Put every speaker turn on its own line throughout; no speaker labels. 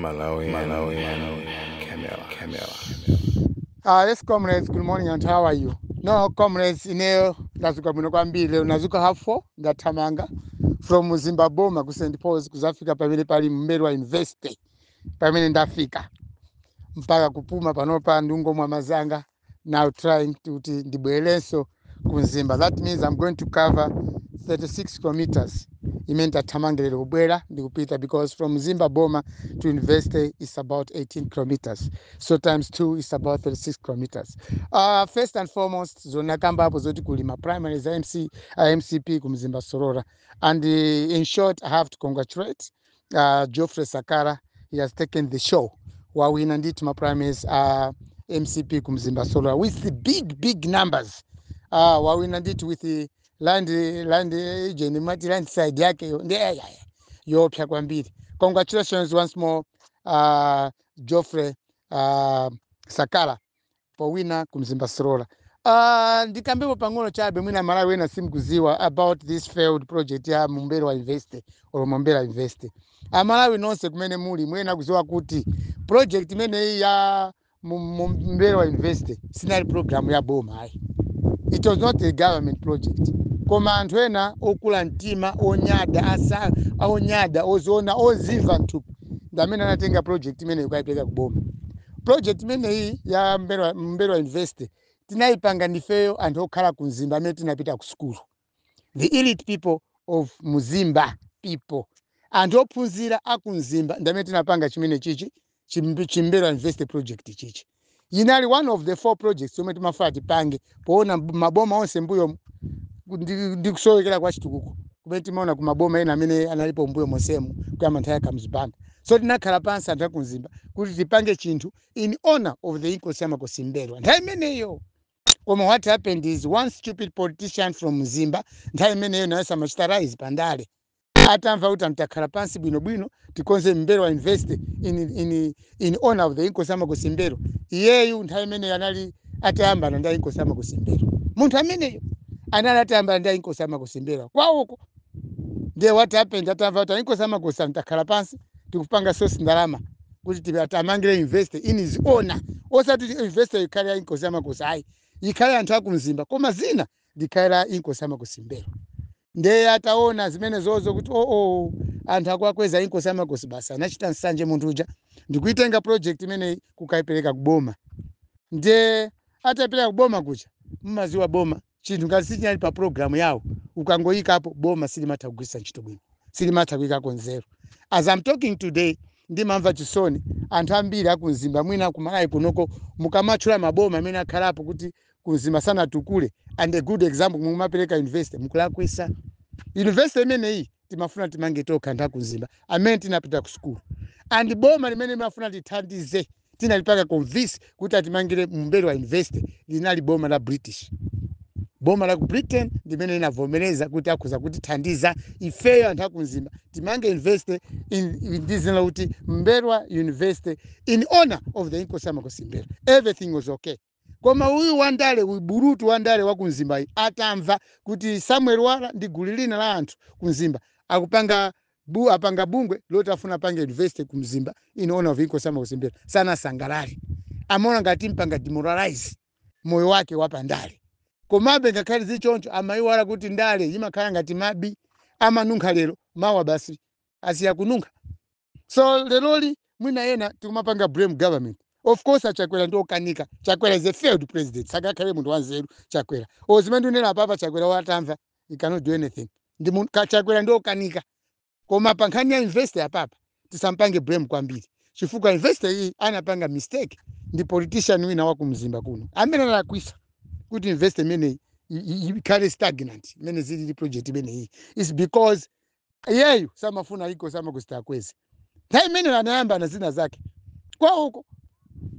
Malawi, Malawi, Camera, Camera.
Yes, comrades, good morning and how are you? No, comrades, ineyo ndazuka bwino kwambiri. Lero nazuka 4:30, ndathamanga from Mzimba Boma ku St Paul's kuzafika pamene pali Mbelwa University, pamene ndafika mpaka kupuma panopa, ndungomwa mazanga, now trying kuti ndibwererenso ku Mzimba. That means I'm going to cover 36 kilometers imene ndathamangirira kubwera ndikupita, because from Mzimba Boma to university is about 18 kilometers, so times 2 is about 36 kilometers. First and foremost, zonakambapo zoti kuli ma primaries za MCP ku Mzimba Sorora, and in short, I have to congratulate Geoffrey Sakara. He has taken the show, wawina ndithu ma primaries MCP ku Mzimba Sorora with the big big numbers. Wawina ndithu with the land agent mati landslide yake yo ndi ayaya yopsa kwambiri. Congratulations once more, Geoffrey Sakala, powina kumzimba Sorola. Ndikambepo pang'ono chabe, mwina Malawi ena simkuziwa about this failed project ya Mumbelwa University or Mombera University. Amalawi nonse kumene muli, mwena kuziwa kuti project imeneyi ya Mumbelwa University sinali program ya boma ayi. It was not a government project, koma anthu ena okula mtima, onyada, asa onyada, oziona, ozimva mthupi ndi amene anatenga project imeneyi kukayipereka kuboma. Project imeneyi ya Mbelwa University tinayipanga ndifeyo anthu okhala ku Mzimba amene tinapita ku sukulu, the elite people of Mzimba people, anthu ophunzira aku Mzimba ndi amene tinapanga chimene chichi Chimbelwa University project. Chichi inali one of the four projects yomwe timafuna tipange poona maboma onse mbuyo ndi kusowekera kwa chitukuko kumene timaona ku maboma ena amene analipo mbuyo monsemu kuyamba nthawi ya Kamuzu Banda. So tinakhala pansi anthu akumzimba kuti tipange chinthu in honor of the Inkosi ya Makosi Mbelwa nthawi imeneyo. Koma what happened is one stupid politician from Mzimba nthawi imeneyo naye samachita rise pandale, atamva kuti anthu takhala pansi bwinobwino tikonze Mbelwa University in honor of the Inkosi ya Makosi Mbelwa, iyeyu nthawi imeneyo anali atayambana ndi Inkosi ya Makosi Mbelwa. Munthu ameneyo anali atayambana ndi Inkosi ya Makosi Mbelwa kwawoko. Ndiye what happened, atamva kuti Inkosi ya Makosi anthu takhala pansi tikupanga source ndalama kuti tamangire university in his honor, osati university ikhale ya Inkosi ya Makosi ayi, ikhale anthu akumzimba, koma zina likhale la Inkosi ya Makosi Mbelwa. Ndiye ataona zimene zozo kuti oh, anthu akuakweza Inkosi ya Makosi, basi anachita nsanje munthu uja ndikuitenga project imeneyi kukayipereka kuboma. Ndiye atapereka kuboma kucha, mmaziwa boma chinthu ngati sichinali pa program yawo, ukangoyikapo boma silimatha kugwiritsa ntchito bwino, silimatha kuyikako nzeru. As I'm talking today, ndimamva chisoni anthu ambiri akumzimba, mwina kumalawi kunoko, mukamatchula maboma amene akhalapo kuti kumzimba sanatukule, and a good example mumapereka university, mukulakwisa. University imeneyi timafuna timange tokha anthu akumzimba amene tinapita ku school, and boma limene limafuna tithandize, tinalipaka convince kuti atimangire Mbelwa University, linali boma la British. Boma la ku Britain limene linavomereza kuti akhuza kutithandiza ifeyo anthu akumzimba timange university ndi zina kuti Mbelwa University in honor of the Inkosi ya Makosi Mbelwa. Everything was okay, koma uyu wandale uyu, burutu wandale wa kumzimba, atamva kuti Samuel Wala ndi gulu lina la anthu kumzimba akupanga apanga bungwe loti afuna apange university kumzimba in honor of Inkosi ya Makosi Mbelwa, sanasangalale. Amaona ngati mpanga demoralize moyo wake wapandale. Komabe ngakhale zichoncho, amayiwala kuti ndale imakhala ngati mabi, amanunkha lero, mawa basi asiya kununkha. So leroli mwina ena tikumapanga blame government. Of course aChakwera ndi okanika. Chakwera is a failed president, sakakhale munthu wanzeru Chakwera. O zimene ndinena apapa, Chakwera watamva, he cannot do anything. Ndi Chakwera ndi okanika, koma pa nkhani ya university apapa tisampange blame kwambiri, chifukwa university iyi anapanga mistake ndi politician wina wa kumzimba kuno amene analakwisa kuti university imeneyi ikhale stagnant imene zilili. Project imeneyi is because iyeyu samafuna iko samakusita akweze. Nthawi imene anayamba na zina zake kwawoko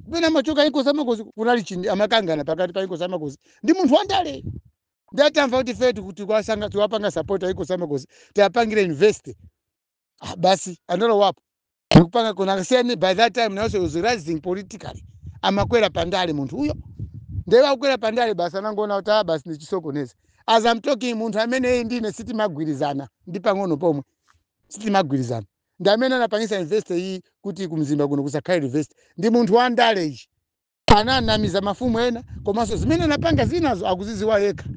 kumene amachoka Inkosi Amakosi kunali chindi amakangana pakati pa Inkosi Amakosi ndi munthu wandale. Ndatamva kuti fetu kuti kwasanga tiwapanga support Inkosi Amakosi tiapangire university, ah, basi analowapo ndikupanga kona akasiyani. By that time naso was rising politically, amakwera pandale munthu uyo. Ndiye akukwera pandale, basi anangoona kuti ah, basi ndichisokoneza. As I'm talking, munthu amene ndine sitimagwirizana ndi pang'ono pomwe, sitimagwirizana. Ndi amene anapangisa university iyi kuti kumzimba kuno kusakhale university. Ndi munthu wa ndale ichi, ananamiza mafumu ena, komanso zimene anapanga zinazo akuziziwa yekha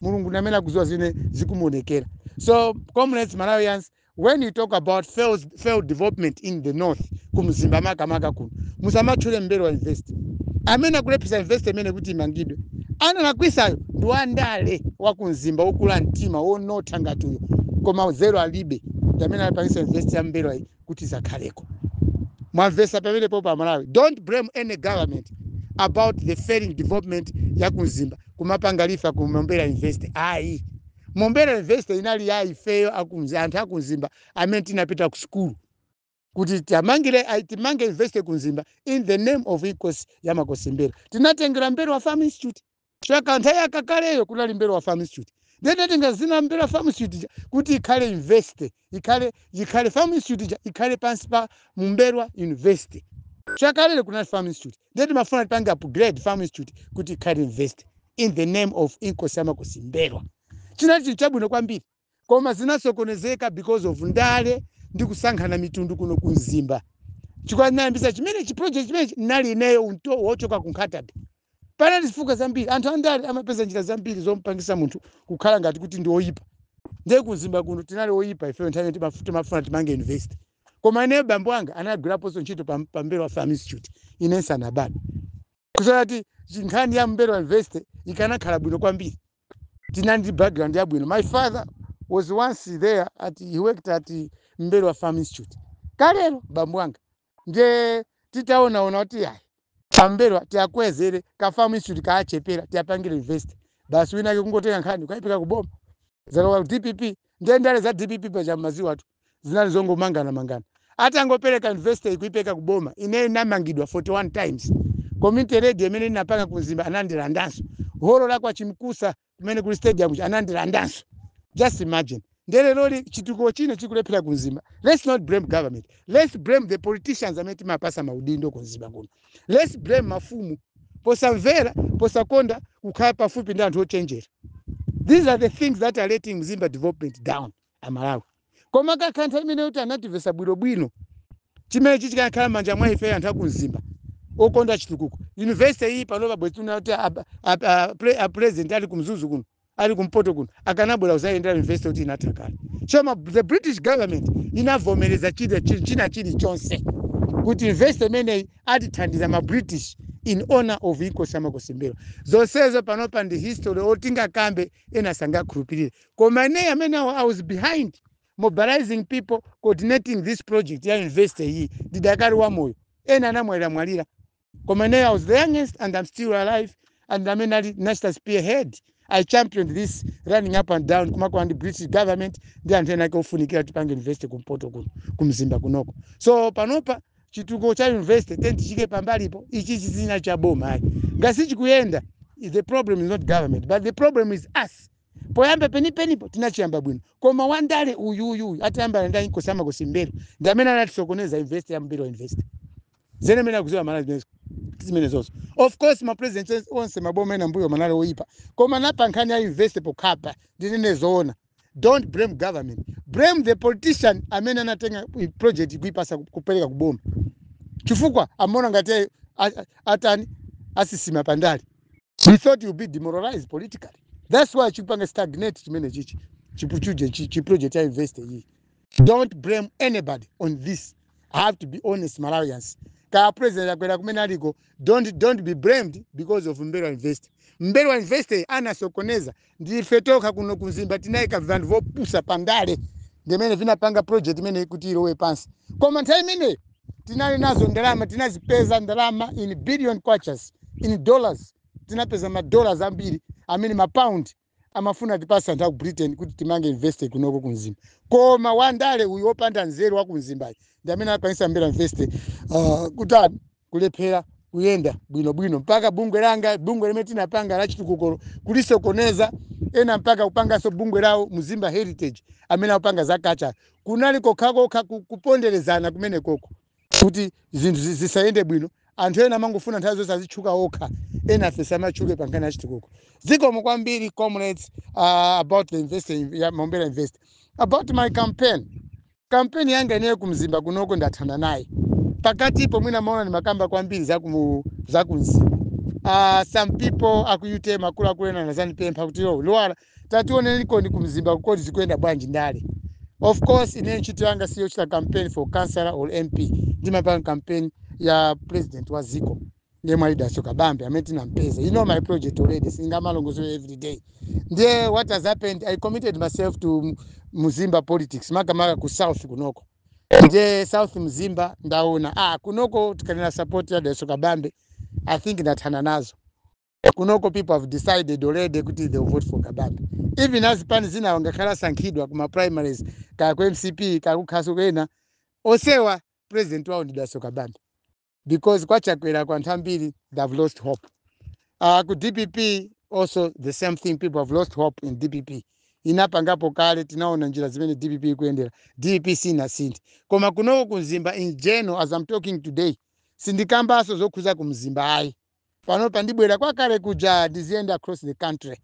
Mulungu ndi amene akuziwa zimene zikumuonekera. So comrades, Malawians, when you talk about failed development in the north, kumzimba makamaka kuno, musamatchule Mbelwa University. Amene akulephera university imene kuti imangidwe, analakwisayo ndi wandale wakumzimba, wokula mtima, wonotha ngati uyo koma zero alibe, ndi amene anapangisa university ya Mbelwa iyi kuti izakhaleko. Mwamvesa pamenepo pa Malawi? Don't blame any government about the failing development ya kumzimba, kumapanga refer ku Mombera University. Ayi, Mombera University inali ya ifeyo anthu akumzimba amene tinapita ku sukulu, kuti timangire, timange university kumzimba in the name of Inkosi ya Makosi Mbelwa. Tinatengera Mbelwa Farm Institute chaka nthawi yakakaleyo kunali Mbelwa Farm Institute, then tatenga zina Mbelwa Farm Institute ija kuti ikhale university, ikhale Farm Institute ija ikhale pansi pa Mumbelwa University. Chakalele kunali Farm Institute, then timafuna tipange upgrade Farm Institute kuti ikhale university in the name of Inkosi ya Makosi Mbelwa. Chinali chinthu chabwino kwambiri, koma zinasokonezeka because of ndale ndi kusankhana mitundu kuno kumzimba. Chifukwa ndinayambisa chimene chiproject chimene nali ineyo unto wochoka ku Nkhata Bay. Panali zifukwa zambiri. Anthu andale amapeza njira zambiri zompangisa munthu kukhala ngati kuti ndi oyipa. Ndiye kumzimba kuno tinali oyipa ifeyo nthawi imene timafuna timange university. Koma ineyo bambo anga anagwiraponso ntchito pa Mbelwa Farm Institute ine nsanabadwe, kusati nkhani ya Mbelwa University ikanakhala bwino kwambiri. Tinali ndi background yabwino. My father was once there at, he worked at Mbelwa Farm Institute kalero, bambo anga. Ndiye titaonaona kuti ayi, pambelwa tiakwezere ka farm institute kaachepera, tiapangire university basi. Winake kungotenga nkhani kukaipika kuboma, zalowa DPP. Ndiye ndale za DPP paja maziwa tu zinali zongomangana mangana. Atangopereka university kuipeka kuboma, ineyo inamangidwa 41 times. Community radio imene inapanga kumzimba anandilandanso. Holo lakwa Chimkusa kumene kuli stadium anandilandanso. Just imagine. Ndere loli chitukuko chino chikulephera kumzimba, let's not blame government, let's blame the politicians amene timapasa maudindo kumzimba kuno. Let's blame mafumu posamvera, posakonda kukhala pafupi ndi anthu ochenjera. These are the things that are letting Mzimba development down, Amalawi. Koma kakhala imene kuti anativesa bwinobwino, chimene chichikanakhala manja mwa ife anthu akumzimba okonda chitukuko, university iyi panopa bwetuna kuti a president ali kumzuzu kuno, ali kumpoto kuno, akanabwera kuzayendera university kuti inatha kale. So the British government inavomereza china chilichonse kuti university imeneyi atithandiza ma British in honor of Inkosi Makosi Mbelwa. Zonsezo panopa ndi history otingakambe, ena sangakhulupirire. Koma ineyi amene I was behind mobilizing people, coordinating this project ya university iyi, ndidakali wa moyo. Ena anamwalira mwalira, koma ineyi I was the youngest and I'm still alive, and amene ali national spearhead. I championed this, running up and down kumakwa ndi British government ndi anthu ena ake ofunikira tipange university kumpoto kuno, kumzimba kunoko. So panopa chitukuko cha university tentichike pambalipo. Ichi chizina cha boma ayi, ngasi chikuyenda, the problem is not government, but the problem is us. Poyamba penipenipo tinachiyamba bwino, koma wandale uyuyuyu atayamba ndi Inkosi Makosi Mbelwa ndi amene anatisokoneza university ya Mbelwa University. Zene amene akuziwa Malawi zimene zonso. Of course ma president onse, maboma ena mbuyo manali oyipa, koma napa nkhani ya university pokhapa, ndinene zoona, don't blame government, blame the politician amene anatenga project kuipasa, kupereka kuboma, chifukwa amaona ngati atani asisima pandali. He thought you'll be demoralized politically. That's why chipanga stagnate chimene chichi chipuchuje chi project ya university iyi. Don't blame anybody on this. I have to be honest, Malawians. Kaya president akwera kumene aliko, don't be blamed because of Mbelwa University. Mbelwa University anasokoneza ndife tokha kuno kumzimba. Tinayika vanthu vopusa pandale ndimene vinapanga project imene kuti ilowe pansi. Koma nthawi imeneyo tinali nazo ndalama, tinazipeza ndalama in billion kwachas, in dollars. Tinapeza madollars ambiri amene mapound amafuna tipasa anthu aku Britain kuti timange university kunoko kumzimba. Koma wandale uyu wopanda nzeru wa kumzimbayi ndi amene akwanisa Mbelwa University kutani kulephera kuyenda bwinobwino, mpaka bungwe langa, bungwe limene tinapanga la chitukukolo, kulisokoneza. Ena mpaka kupanganso bungwe lawo, Mzimba Heritage, amene akupanga za culture. Kunali kokhakokha kuponderezana kumene koko kuti zinthu zisayende bwino. Anthu ena amangofuna nthawi zonse azitchuka okha, ena afe samatchuke pa nkhani ya chitukuko. Zikomo kwambiri, comrades. About the investing ya Mombera Invest, about my campaign. Kampeni yanga ineyo kumzimba kunoko ndathana naye. Pakatipo mwina maona ni makamba kwambiri zakumzimba. Some people aku UTM, akuluakulu ena anazandipempha kuti, "Yo Lwara, tationeniko ni kumzimba kukoti zikuyenda bwanji ndale?" Of course, ine ntchito yanga siyochita campaign for councillor or MP. Ndimapanga campaign ya president wa ziko, ndiye mwali Dalitso Kabambe amene tinampeza. You know my project already, singamalongoso every day. Ndiye what has happened, I committed myself to Mzimba politics, makamaka ku south kunoko. Ndiye south Mzimba ndaona, ah, kunoko tikanena support ya Dalitso Kabambe, I think ndathana nazo. Kunoko people have decided already kuti they will vote for Kabambe. Even azipani zina ngakhala asankhidwa kuma primaries, kaya ku MCP, kaya kukhaso kwena, osewa president wawo ndi Dalitso Kabambe, because kwachakwera kwa anthu ambiri, they've lost hope. Ku DPP also the same thing, people have lost hope in DPP. Inapangapo kale, tinaona njira zimene DPP ikuyendera. DPP sinasinthe. Koma kunoko kumzimba in general, as I'm talking today, sindikambaso zokhuza kumzimba ayi. Panopa ndibwera kwakale kuja, ndiziyenda across the country,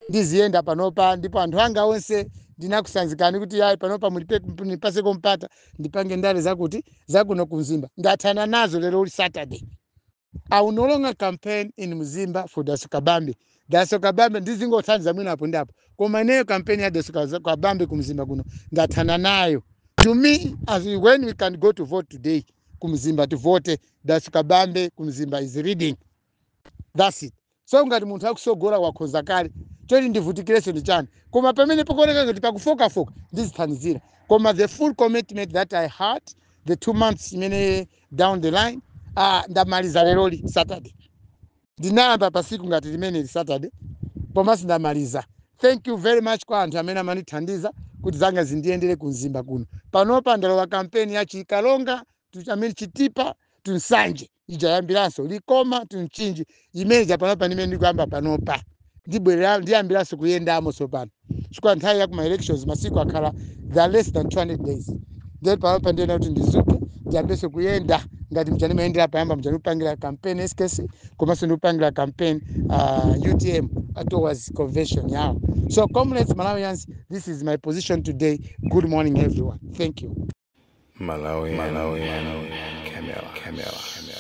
ndiziyenda panopa. Ndipo anthu anga onse ndinakusanzikani kuti ayi, panopa mulipe nipaseko mpata ndipange ndale zakuti zakuno kumzimba ndathana nazo. Lero uli Saturday, I will no longer campaign in Mzimba for Dalitso Kabambe. Dalitso Kabambe ndizingothandiza mwina apo ndapo, koma ineyo campaign ya Dalitso Kabambe kumzimba kuno ndathana nayo. To me, as when we can go to vote today kumzimba, tivote Dalitso Kabambe kumzimba is leading, that's it. So ngati munthu akusogola, wakhoza kale, choti ndivutikireso ndi chani? Koma pamene pakuoneka ngati pakufokafoka, ndizithandizira. Koma the full commitment that I had, the 2 months imene down the line, ndamaliza leroli Saturday. Ndinayamba pasiku ngati limeneli Saturday, komanso ndamaliza. Thank you very much kwa anthu amene amandithandiza kuti zanga zindiyendere kumzimba kuno. Panopa ndalowa kampeni ya Chikalonga amene Chitipa tunsanje ijayambiranso Likoma tunchinji imene panopa ndimene ndikuyamba panopa, ndibwerera ndiyambiranso kuyendamo tsopano, chifukwa nthawi ya kuma elections masiku akhala there are less than 200 days. Then panopa ndiyena kuti ndizuke, ndiyambenso kuyenda ngati mja ndimayendera payamba, mja ndikupangira campaign SKC, komanso ndikupangira campaign UTM towards convention yawo. So comrades, Malawians, this is my position today. Good morning, everyone. Thank you.
Malawi, Malawi, Camera, Camera, Camera.